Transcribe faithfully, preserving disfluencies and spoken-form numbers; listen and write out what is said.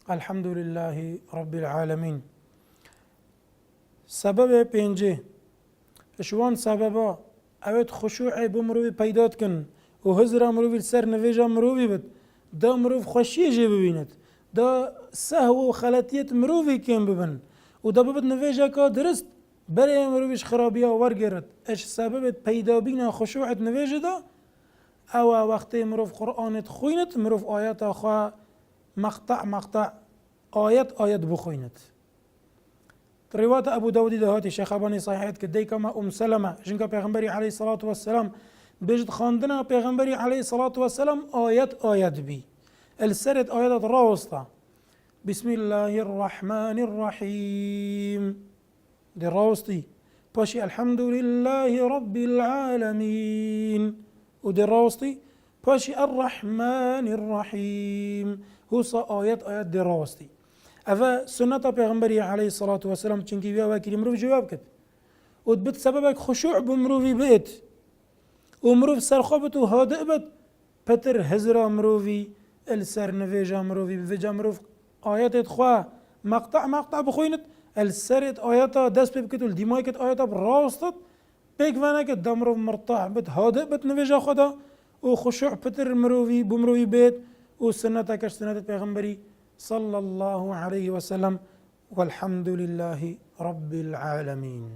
Elhamdülillahi Rabbil alemin. Sebebê pêncê, ji wan sebeba ew ê xuşû'ê bo mirovî peyda dikin û hizra mirovî li ser nivêja mirovî bit, da mirov xweşiyê jê bibînit, da sehw û xeletiyêt mirovî kêm bibin û da bibit nivêjeka dirist, berê mirovî ji xirabiya wergêrit. Ji sebebê peydabîna xuşû'ê nivêjê de, ew e wextê mirov Qur'anê dixwînit, mirov ayeta xwe meqta meqta, ayet ayet bixwînit. Rîwata Ebû Dawudî de hatî, Şêx Albanî sahîh dike, deyka me Umm Seleme, jinka Pêxemberî aleyhisselatu vesselam, bêjit xwendina Pêxemberî aleyhisselatu vesselam ayet ayet bî. Li serê ayeta rawista. Bismillahirrahmanirrahîm. Dê rawistî. Paşî Elhamdülillahî Rabbil alemin. Û dê rawistî. Paşî Errahmanirrahîm. Husa ayet ayet dê rawistî. Eve sunneta Pêxemberî aleyhisselatu vesselam, çunkî wî wekirî mirov cewab kit. Û dibit sebebek xuşû' bo mirovî bêt. Û mirov serxwe bit û hadi bit, pitir hizra mirovî li ser nivêja mirovî, bi vêca mirov ayetêt xwe meqta meqta bixwînit, li serêt ayeta dest pê bikit û li dîmayekêt ayeta bi rawstit, pêk venekit da mirov mirtah bit, hadi bit nivêja xwe de û xuşû' pitir mirovî, bo mirovî bêt û sunnetek ji sunnetêt Pêxemberî sallallahu aleyhi ve sellem. Velhamdülillahi Rabbil alemin.